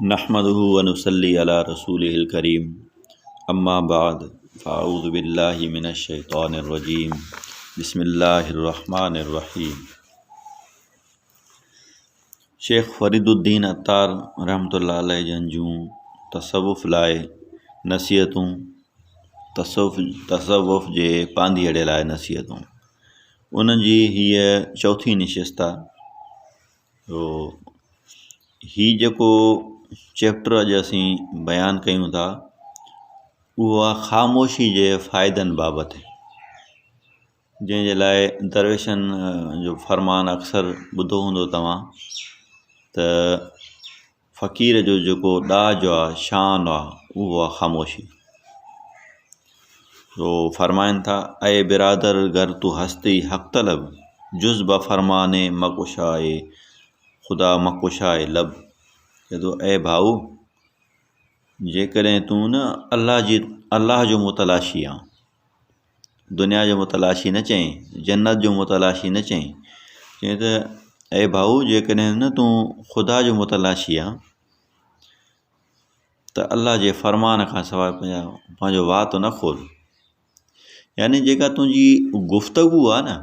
نحمده ونصلي علي رسوله الڪريم اما بعد فاعوذ بالله من الشيطان الرجيم بسم الله الرحمن الرحيم شيخ فريد الدين عطار رحمة الله عليه جن جون تصوف لاء نصيحتون تصوف تصوف جي پانڌيئڙي لاء نصيحتون ان جي هيء چوٿين نشست آهي تو هي جيڪو چيپٽر اڄ اسين بيان ڪيون ٿا اهو آهي خاموشي جي فائدن بابت جنهن جي لاء درويشن جو فرمان اڪثر ٻڌو هوندو توهان ته فقير جو جيڪو ڏاج آ، شان آ، اهو آ خاموشي. تو فرمائن ٿا، اي برادر گر تو هستي حق طلب، جز بفرمان مڪشائي خدا مڪشائي لب. چئي ٿو اي ڀائو! جيڪڏهن تون نه الله جي الله جو متلاشي آن. دنيا جو متلاشي نه چئين، جنت جو متلاشي نه چئين، چئين ته اي ڀائو جيڪڏهن نه تون خدا جو متلاشي آن ته الله جي فرمان کان سواء پنهنجو وات نه کول. يعني جيڪا تنهنجي گفتگو آهي نه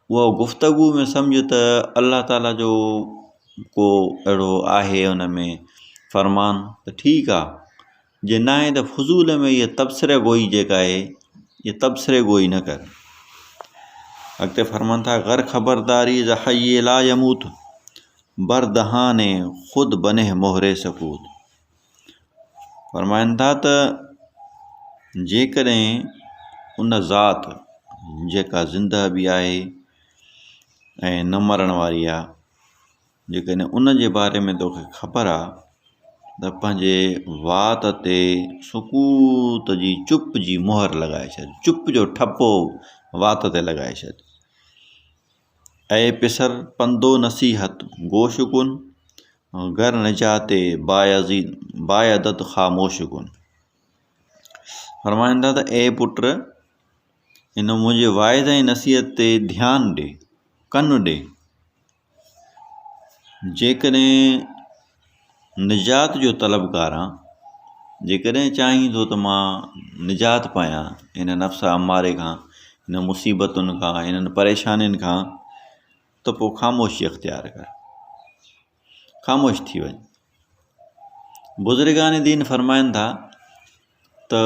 اها گفتگو ۾ سمجهه ته الله تعاليٰ جو ڪو اهڙو آهي ان ۾ فرمان ته ٺيڪ آهي. جي ناهي ته فضول ۾ اها تبصره گوئي جيڪا آهي اها تبصري گوئي نه ڪر. اڳتي فرمائن ٿا غر خبرداري ز حي لا يموت بر دهان خود بنه مهر سڪوت فرمائن ٿا ته جيڪڏهن ان ذات جيڪا زنده به آهي ۽ نه مرڻ واري آهي جيڪڏهن ان جي باري ۾ توکي خبر آ ته پنهنجي وات تي سڪوت جي چپ جي مهر لڳائي ڇڏ، چپ جو ٺپو وات تي لڳائي ڇڏ. اي پسر پند و نصيحت گوش ڪن، گر نجات بايزيد بايدت خاموش ڪن. فرمائن ٿا ته اي پٽ هن منهنجي وعظ ۽ نصيحت تي ڌيان ڏي، ڪن ڏي. جيڪڏهن نجات جو طلبگار آن، جيڪڏهن چاهين ٿو ته مان نجات پايان هن نفس اماري کان، هن مصيبتن کان، هنن پريشانين کان ته پوء خاموشي اختيار ڪر، خاموش ٿي وڃ. بزرگان دين فرمائن ٿا ته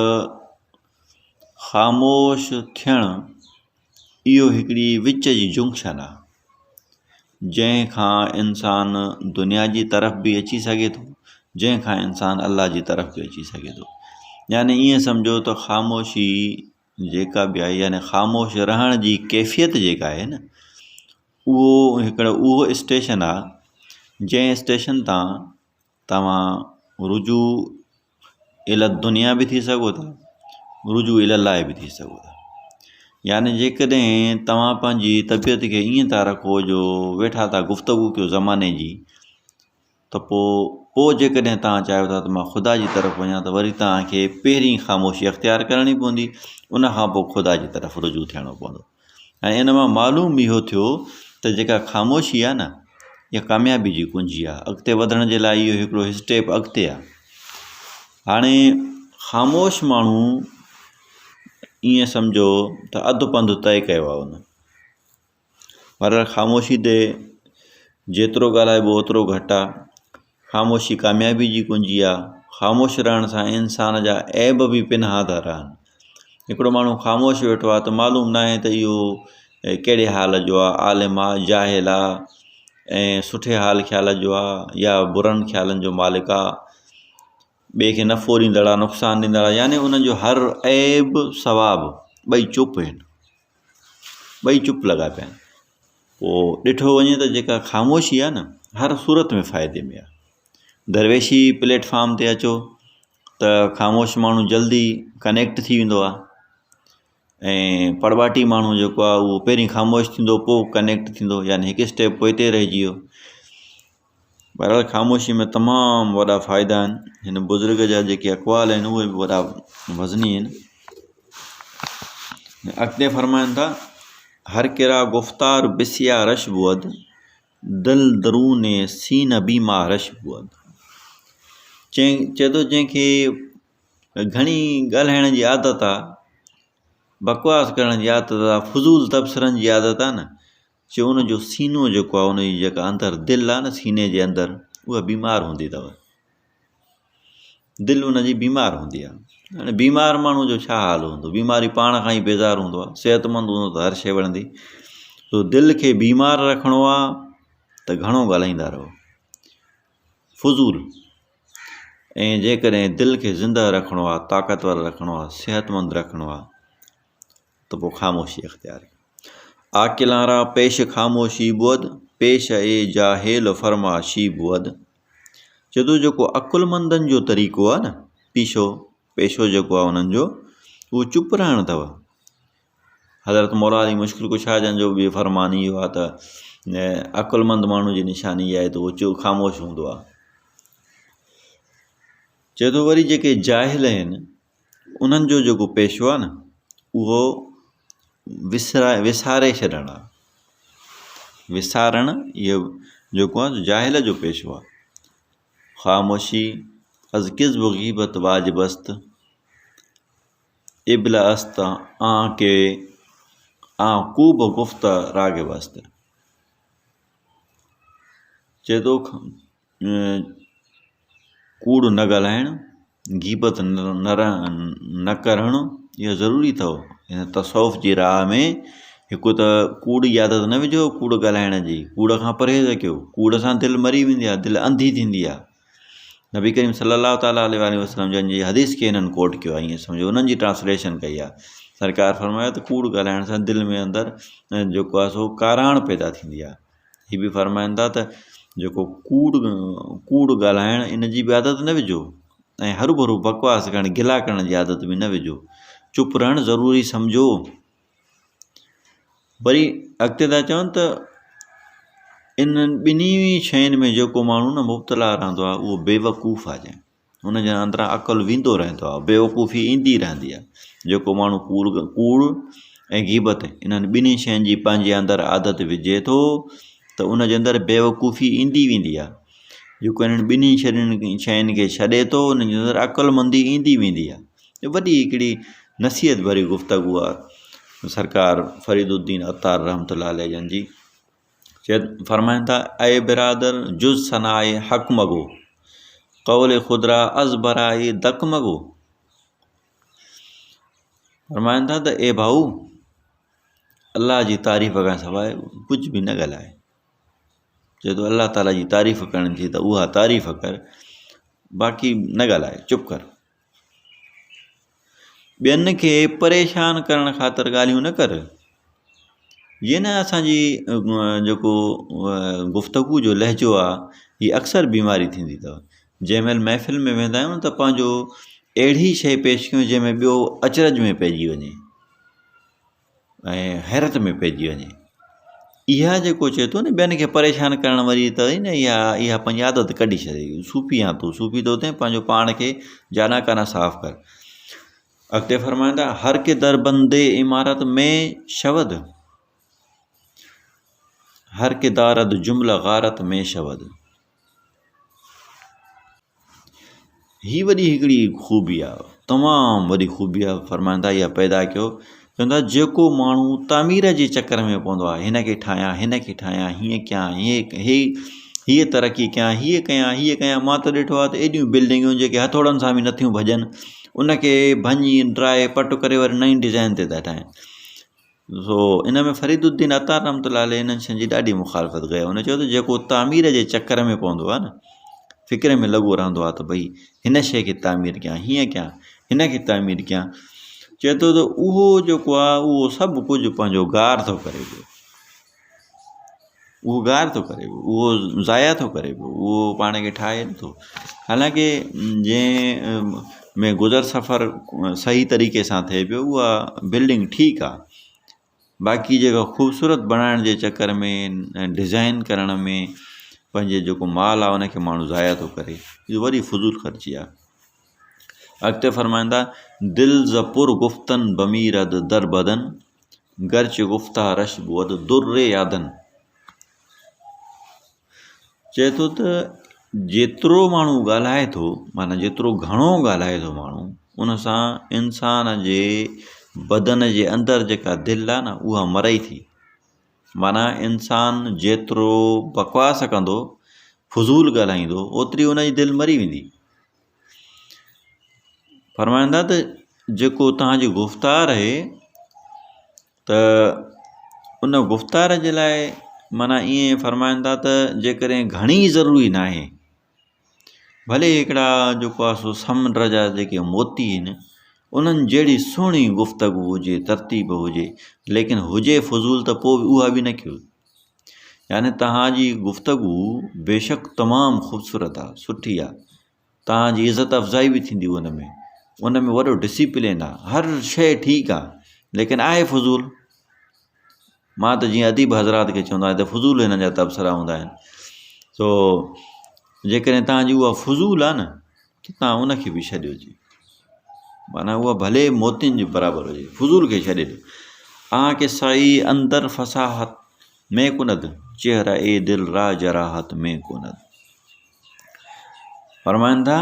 خاموش ٿيڻ اهو هڪڙي وچ جي جنڪشن آهي جنهن کان انسان دنيا جي طرف به اچي سگهي ٿو جنهن کان انسان الله جي طرف به اچي سگهي ٿو يعني ائين سمجهو ته خاموشي جيڪا به آهي يعني خاموش رهڻ جي ڪيفيت جيڪا آهي نه اهو هڪڙو اهو اسٽيشن آهي جنهن اسٽيشن تان توهان رجوع الي الدنيا به ٿي سگهو ٿا رجوع الي الله به ٿي سگهو ٿا يعني جيڪڏهن توهان پنهنجي طبيعت کي ائين ٿا رکو جو ويٺا ٿا گفتگو ڪيو زماني جي ته پوء پوء جيڪڏهن توهان چاهيو ٿا ته مان خدا جي طرف وڃان ته وري توهان کي پهرين خاموشي اختيار ڪرڻي پوندي ان کان پوء خدا جي طرف رجوع ٿيڻو پوندو ۽ ان مان معلوم اهو ٿيو ته جيڪا خاموشي آهي نه اها ڪاميابي جي ڪنجي آهي اڳتي وڌڻ جي لاء اهو هڪڙو اسٽيپ اڳتي آهي هاڻي خاموش ماڻهو ائين سمجهو ته اڌ پنڌ طئي ڪيو آهي ان پر خاموشي تي جيترو ڳالهائبو اوترو گهٽ آهي خاموشي ڪاميابي جي ڪنجي آ. خاموش رهڻ سان انسان جا عيب به پنهان ٿا رهن. هڪڙو ماڻهو خاموش ويٺو آ ته معلوم ناهي ته اهو ڪهڙي حال جو آ، عالم آ، جاهل آ ۽ سٺي حال خيال جو آ يا برن خيالن جو مالڪ آ، ٻئي کي نفعو ڏيندڙ آ، نقصان ڏيندڙ آ يعني ان جو هر عيب ثواب ٻئي چپ آهن. ٻئي چپ لڳا پيا آهن. پوء ڏٺو وڃي ته جيڪا خاموشي آهي نه هر صورت ۾ فائدي ۾ آهي. درويشي پليٽ فارم تي اچو ته خاموش ماڻهو جلدي ڪنيڪٽ ٿي ويندو آهي ۽ پڙٻاٽي ماڻهو جيڪو آهي اهو پهرين خاموش ٿيندو پوء ڪنيڪٽ ٿيندو يعني هڪ اسٽيپ پوئتي رهجي ويو. بهرحال خاموشي ۾ تمام وڏا فائدا آهن. هن بزرگ جا جيڪي اقوال آهن اهي به وڏا وزني آهن. اڳتي فرمائن ٿا هر ڪرا گفتار بسيارش بود دل درون سينه بيمارش بود. چئي چئي ٿو جنهن کي گهڻي ڳالهائڻ جي عادت آ، بڪواس ڪرڻ جي عادت آ، فضول تبصرن جي عادت آ نه، چي ان جو سينو جيڪو آ ان جي جيڪا اندر دل آ نه سيني جي اندر اها بيمار هوندي اٿو. دل ان جي بيمار هوندي آ. هاڻي بيمار ماڻهو جو ڇا حال هوندو؟ بيماري پاڻ کان ئي بيزار هوندو آ. صحتمند هوندو ته هر شيء وڻندي. سو دل کي بيمار رکڻو آ ته گهڻو ڳالهائيندا رهو. فضول ۽ جيڪڏهن دل کي زنده رکڻو آهي، طاقتور رکڻو آهي، صحتمند رکڻو آهي ته پوء خاموشي اختيار ڪيو. عاقلان را پيش خاموشي بود، پيش اي جاهل فرماشي بود. چئي ٿو جيڪو عقلمندن جو طريقو آهي نه پيشو پيشو جيڪو آهي انهن جو اهو چپ رهڻ اٿو. حضرت مولا علي مشڪل ڪشا جن جو به فرمان اهو آهي ته عقلمند ماڻهو جي نشاني اها آهي ته اهو چپ خاموش هوندو آهي. چئي ٿو وري جيڪي جاهل آهن انهن جو جيڪو پيشو آهي نه اهو وسرائي وساري ڇڏڻ آهي. وسارڻ اهو جيڪو آهي جاهل جو پيشو آهي. خاموشي از ڪذب غيبت واجب است. ابلا است آن ڪي آن ڪوبه گفت راغب است. چئي ٿو ڪوڙ نه ڳالهائڻ، غيبت نه ڪرڻ اهو ضروري اٿو. هن تصوف جي راهه ۾ هڪ ته ڪوڙ جي عادت نه وجهو ڪوڙ ڳالهائڻ جي، ڪوڙ کان پرهيز ڪيو، ڪوڙ سان دل مري ويندي آهي، دل انڌي ٿيندي آهي. نبي ڪريم صلي الله تعالٰي عليه واٰله وسلم جن جي حديث کي هنن ڪوٽ ڪيو آهي ائين سمجهو انهن جي ٽرانسليشن ڪئي آهي سرڪار فرمايو ته ڪوڙ ڳالهائڻ سان دل ۾ اندر جيڪو آهي سو ڪاراڻ پيدا ٿيندي آهي هي به فرمائن ٿا ته جيڪو ڪوڙ ڪوڙ ڳالهائڻ ان جي به عادت نه وجهو ۽ هروڀرو بڪواس ڪرڻ گلا ڪرڻ جي عادت به نه وجهو چپ رهڻ ضروري سمجهو. وري اڳتي ٿا چون ته انهن ٻنهي شين ۾ جيڪو ماڻهو نه مبتلا رهندو آهي اهو بيوقوف آهي جنهن هن جي اندران عقل ويندو رهندو آهي بيوقوفي ايندي رهندي آهي جيڪو ماڻهو ڪوڙ ڪوڙ ۽ غيبت انهن ٻنهي شين جي پنهنجي اندر عادت وجهي ٿو ته ان جي اندر بيوقوفي ايندي ويندي آهي جيڪو انهن ٻنهي شين کي ڇڏي ٿو ان جي اندر عقلمندي ايندي ويندي آهي وڏي هڪڙي نصيحت ڀري گفتگو آ سرڪار فريد الدين عطار رحمة الله عليه جن جي چي فرمائن ٿا اي برادر جز ثناء حق مگو قول خود را از برائي دق مگو فرمائن ٿا ته اي ڀائو الله جي تعريف کان سواء ڪجهه به نه ڳالهائي چئي ٿو الله تعاليٰ جي تعريف ڪرڻي ٿي ته اها تعريف ڪر باقي نه ڳالهائي چپ ڪر ٻين کي پريشان ڪرڻ خاطر ڳالهيون نه ڪر. جيئن نه اسان جي جيڪو گفتگو جو لهجو آهي هي اڪثر بيماري ٿيندي اٿو. جنهن مهل محفل ۾ ويندا آهيون ته پنهنجو اهڙي شيء پيش ڪيون جنهن ۾ ٻيو اچرج ۾ پئجي وڃي. ۽ حيرت ۾ پئجي وڃي. اها جيڪو چئي ٿو نه ٻين کي پريشان ڪرڻ واري ته نه اها اها پنهنجي عادت ڪڍي ڇڏي. صوفي آن تون صوفي ٿو ٿين پنهنجو پاڻ کي جانا ڪانا صاف ڪر. اڳتي فرمائن ٿا هر ڪي در بندي عمارت ۾ شود هر ڪي دارد جمله غارت ۾ شود. هي وڏي هڪڙي خوبي آ، تمام وڏي خوبي آ، فرمائن ٿا اها پيدا ڪيو، چون ٿا جيڪو ماڻهو تعمير جي چڪر ۾ پوندو آ، هن کي ٺاهيان، هن کي ٺاهيان، هيئن ڪيان، هيئن هي هيء ترقي ڪيان، هيء ڪيان، هيء ڪيان، مان ته ڏٺو آ ته ايڏيون بلڊنگون جيڪي هٿوڙن سان به نٿيون ڀڄن، ان کي ڀڃي ڊاهي پٽ ڪري وري نئين ڊزائين تي ٿا ٺاهين. سو ان ۾ فريد الدين عطار رحمة الله عليه انهن شين جي ڏاڍي مخالفت ڪئي هن چيو ته جيڪو تعمير جي چڪر ۾ پوندو آهي نه فڪر ۾ لڳو رهندو آهي ته ڀئي هن شيء کي تعمير ڪيان هيئن ڪيان هن کي تعمير ڪيان چئي ٿو ته اهو جيڪو آهي اهو سڀ ڪجهه پنهنجو گار ٿو ڪري پيو اهو گار ٿو ڪري پيو اهو ضايع ٿو ڪري پيو اهو پاڻ کي ٺاهي نٿو حالانڪه جنهن ۾ گذر سفر صحيح طريقي سان ٿئي پيو اها بلڊنگ ٺيڪ آهي باقي جيڪا خوبصورت بڻائڻ جي چڪر ۾ ڊزائن ڪرڻ ۾ پنهنجي جيڪو مال آهي ان کي ماڻهو ضايع ٿو ڪري اهو وري فضول خرچي آهي اڳتي فرمائن ٿا دل ز پر گفتن بميرد در بدن گرچه گفته رش بود در يادن. چئي ٿو ته جيترو ماڻهو ڳالهائي ٿو معنيٰ جيترو گهڻو ڳالهائي ٿو ماڻهو ان سان انسان جي بدن جي اندر جيڪا دل آهي نه اها مري ٿي. معنيٰ انسان جيترو بڪواس ڪندو، فضول ڳالهائيندو، اوتري ان جي دل مري ويندي. فرمائن ٿا ته جيڪو توهان جي گفتار آهي ته ان گفتار جي لاء معنيٰ ائين فرمائن ٿا ته جيڪڏهن گهڻي ضروري ناهي ڀلي هڪڙا جيڪو آهي سو سمنڊ جا جيڪي موتي آهن انهن جهڙي سهڻي گفتگو هجي ترتيب هجي ليڪن هجي فضول ته پوء به اها به نه ڪيو يعني توهان جي گفتگو بيشڪ تمام خوبصورت آهي سٺي آهي توهان جي عزت افزائي به ٿيندي ان ۾ ان ۾ وڏو ڊسيپلين آهي هر شيء ٺيڪ آهي ليڪن آهي فضول مان ته جيئن اديب حضرات کي چوندو آهيان ته فضول هنن جا تبصرا هوندا آهن سو جيڪڏهن توهان جي اها فضول آهي نه ته توهان ان کي به ڇڏيو جي معنيٰ اها ڀلي موتين جي برابر هجي فضول کي ڇڏي ڏيو آن کي سائي اندر فصاحت ۾ ڪند چهره اي دل را جراحت ۾ ڪند فرمائن ٿا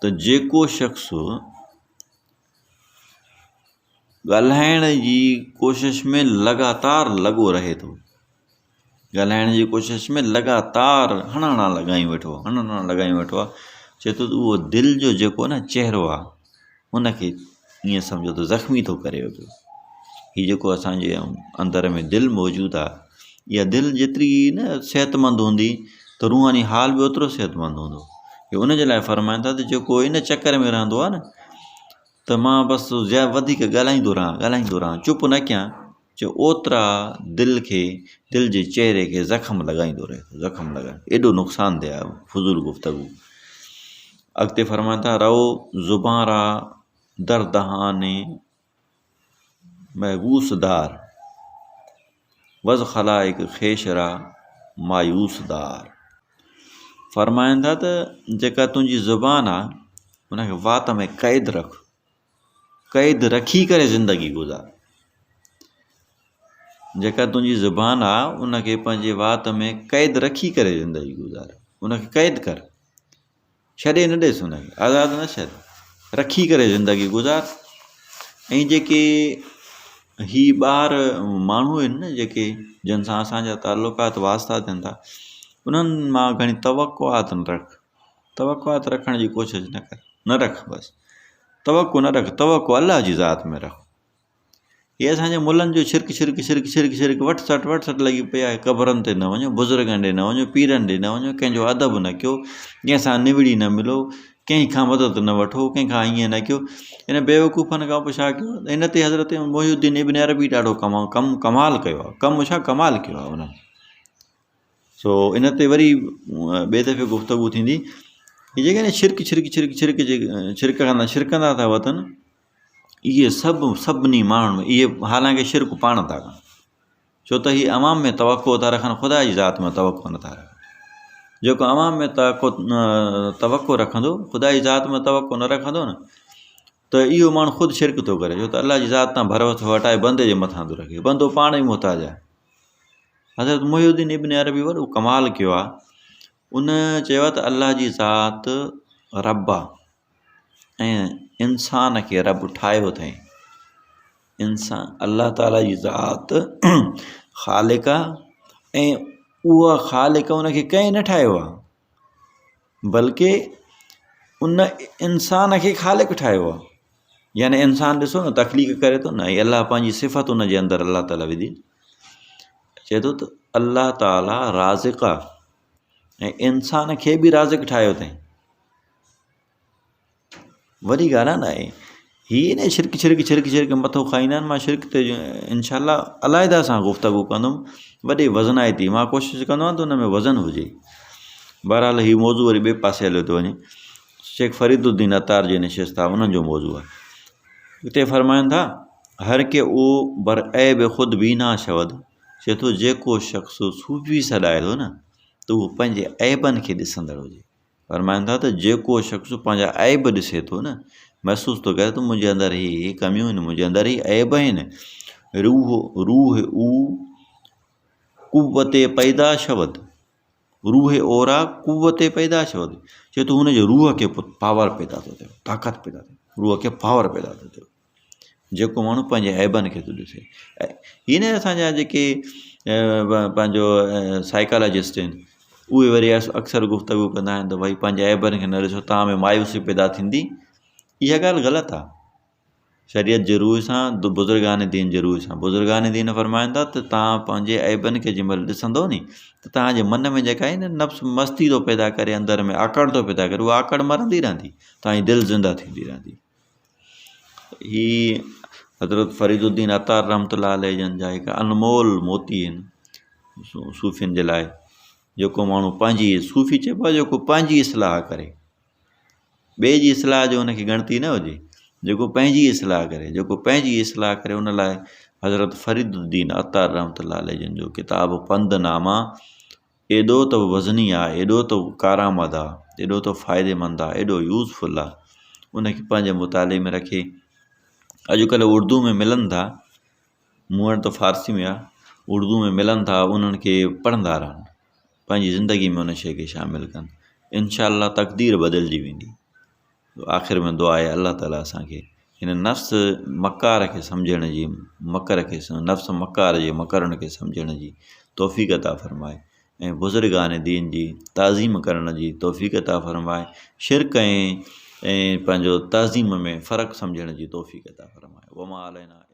ته جيڪو شخص ڳالهائڻ جي ڪوشش ۾ لڳاتار لڳو رهي ٿو. ڳالهائڻ جي ڪوشش ۾ لڳاتار هڻ هڻان لڳايون ويٺو آهي هڻ هڻان لڳايون ويٺو آهي چئي ٿو ته اهو دل جو جيڪو نه چهرو آهي ان کي ائين سمجهو ته زخمي ٿو ڪري پيو هي جيڪو اسانجي اندر ۾ دل موجود آهي اها دل جيتري نه صحتمند هوندي ته روحاني حال به اوترو صحتمند هوندو ان جي لاء فرمائن ٿا ته جيڪو ان چڪر ۾ رهندو آهي نه ته مان بس وڌيڪ ڳالهائيندو رهان ڳالهائيندو رهان چپ نه ڪيان چي اوترا دل کي دل جي چهري کي زخم لڳائيندو رهي ٿو زخم لڳائي ايڏو نقصان ده آهي فضول گفتگو اڳتي فرمائن ٿا رو زبان را در دهان محبوس دار وز خلائق خيش را مايوس دار فرمائن ٿا ته جيڪا تنهنجي زبان آ ان کي وات ۾ قيد رک قيد رکي ڪري زندگي گذار جيڪا تنهنجي زبان آ ان کي پنهنجي وات ۾ قيد رکي ڪري زندگي گذار ان کي قيد ڪر ڇڏي نه ڏيس ان کي آزاد نه ڇڏ رکي ڪري زندگي گذار ۽ جيڪي هي ٻار ماڻهو آهن نه جيڪي جن سان اسانجا تعلقات واسطا ٿين ٿا انهن مان گهڻي توقعات نه رک توقعات رکڻ جي ڪوشش نه ڪر نه رک بس توقع نه رک توقع الله جي ذات ۾ رک هي اسان جي ملن جو شرڪ شرڪ شرڪ شرڪ شرڪ وٺ سٽ وٺ سٽ لڳي پئي آهي قبرن تي نه وڃو بزرگن ڏي نه وڃو پيرن ڏي نه وڃو ڪنهن جو ادب نه ڪيو ڪنهن سان نوڙي نه ملو ڪنهن کان مدد نه وٺو ڪنهن کان ائين نه ڪيو ان بيوقوفن کان پڇا ڪيو ان تي حضرت محي الدين ابن عربي ڏاڍو ڪم ڪم ڪمال ڪيو آهي ڪم ڇا ڪمال ڪيو آهي انهن سو ان تي وري ٻئي دفعي گفتگو ٿيندي هي جيڪڏهن شرڪ شرڪ شرڪ شرڪ جي شرڪ ڪندا شرڪندا ٿا وتن اهي سڀ سڀني ماڻهن ۾ اهي حالانڪه شرڪ پاڻ ٿا ڪن ڇو ته هي عوام ۾ توقع ٿا رکن خدا جي ذات ۾ توقع نٿا رکن جيڪو عوام ۾ توقع توقع رکندو خدا جي ذات ۾ توقع نه رکندو نه ته اهو ماڻهو خود شرڪ ٿو ڪري ڇو ته الله جي ذات تان ڀروسو هٽائي بندي جي مٿان ٿو رکي بندو پاڻ ئي محتاج آهي حضرت محي الدين ابن عربي وڏو ڪمال ڪيو آهي ان چيو آهي ته الله جي ذات رب آهي ۽ انسان کي رب ٺاهيو اٿئي. انسان الله تعاليٰ جي ذات خالق آهي ۽ اها خالق ان کي ڪنهن نه ٺاهيو آهي بلڪه ان انسان کي خالق ٺاهيو آهي يعني انسان ڏسو نه تخليق ڪري ٿو نه الله پنهنجي صفت ان جي اندر الله تعاليٰ وڌي چئي ٿو ته الله تعاليٰ رازق آهي ۽ انسان کي به رازق ٺاهيو اٿئي وڏي ڳالهه آهي نه هي نه شرڪ شرڪ شرڪ شرڪ مٿو کائيندا آهن مان شرڪ تي انشاء الله عليحده سان گفتگو ڪندم وڏي وزنائتي مان ڪوشش ڪندو آهيان ته ان ۾ وزن هجي بهرحال هي موضوع وري ٻئي پاسي هليو ٿو وڃي شيخ فريد الدين عطار جي نشست آهي انهن جو موضوع آهي هتي فرمائن ٿا هر ڪي او بر عيب خود بينا شود چئي ٿو جيڪو شخص صوفي سڏائي ٿو نه ته اهو پنهنجي عيبن کي ڏسندڙ هجي فرمائن ٿا ته جيڪو شخص پنهنجا عيب ڏسي ٿو نه محسوس ٿو ڪري ته منهنجي اندر هي هي ڪميون آهن منهنجي اندر هي عيب آهن روح روح او قوت پيدا شود روح اورا قوت پيدا شود، چئي ٿو هن جي روح کي پاور پيدا ٿو ٿئي، طاقت پيدا ٿئي، روح کي پاور پيدا ٿو ٿئي. جيڪو ماڻهو پنهنجي عيبن کي ٿو ڏسي. هي نه اسان جا جيڪي پنهنجو سائيڪالاجسٽ آهن اهي وري اڪثر گفتگو ڪندا آهن ته ڀئي پنهنجي عيبن کي نه ڏسو توهان ۾ مايوسي پيدا ٿيندي. اها ڳالهه غلط آهي. شريعت جي روح سان بزرگان دين جي روح سان بزرگان دين فرمائن ٿا ته توهان پنهنجي عيبن کي جنهن مهل ڏسندو ني ته توهان جي من ۾ جيڪا آهي نه نفس مستي ٿو پيدا ڪري اندر ۾ آڪڙ ٿو پيدا ڪري اها آڪڙ مرندي رهندي توهان جي دل زنده ٿيندي رهندي. هي حضرت فريد الدين عطار رحمة الله عليه جن جا هڪ انمول موتي آهن صوفين جي لاء جيڪو ماڻهو پنهنجي صوفي چئبو آهي جيڪو پنهنجي اصلاح ڪري ٻئي جي اصلاح جو هن کي ڳڻتي نه هجي جيڪو پنهنجي اصلاح ڪري جيڪو پنهنجي اصلاح ڪري ان لاء حضرت فريد الدين عطار رحمة الله عليه جن جو ڪتاب پند ناما ايڏو ته وزني آ، ايڏو ته ڪارآمد آ، ايڏو ته فائديمند آ، ايڏو يوزفل آ، ان کي پنهنجي مطالعي ۾ رکي. اڄڪلهه اردو ۾ ملن ٿا، مون وٽ ته فارسي ۾ آ، اردو ۾ ملن ٿا انهن کي پڙهندا رهن، پنهنجي زندگي ۾ ان شيء کي شامل ڪن، انشاء الله تقدير بدلجي ويندي. آخر ۾ دعا آهي الله تعاليٰ اسان کي هن نفس مڪار کي سمجهڻ جي مڪر کي نفس مڪار جي مڪرن کي سمجهڻ جي توفيق عطا فرمائي ۽ بزرگان دين جي تعظيم ڪرڻ جي توفيق عطا فرمائي شرڪ ۽ پنهنجو تعظيم ۾ فرق سمجهڻ جي توفيق عطا فرمائي وما علينا.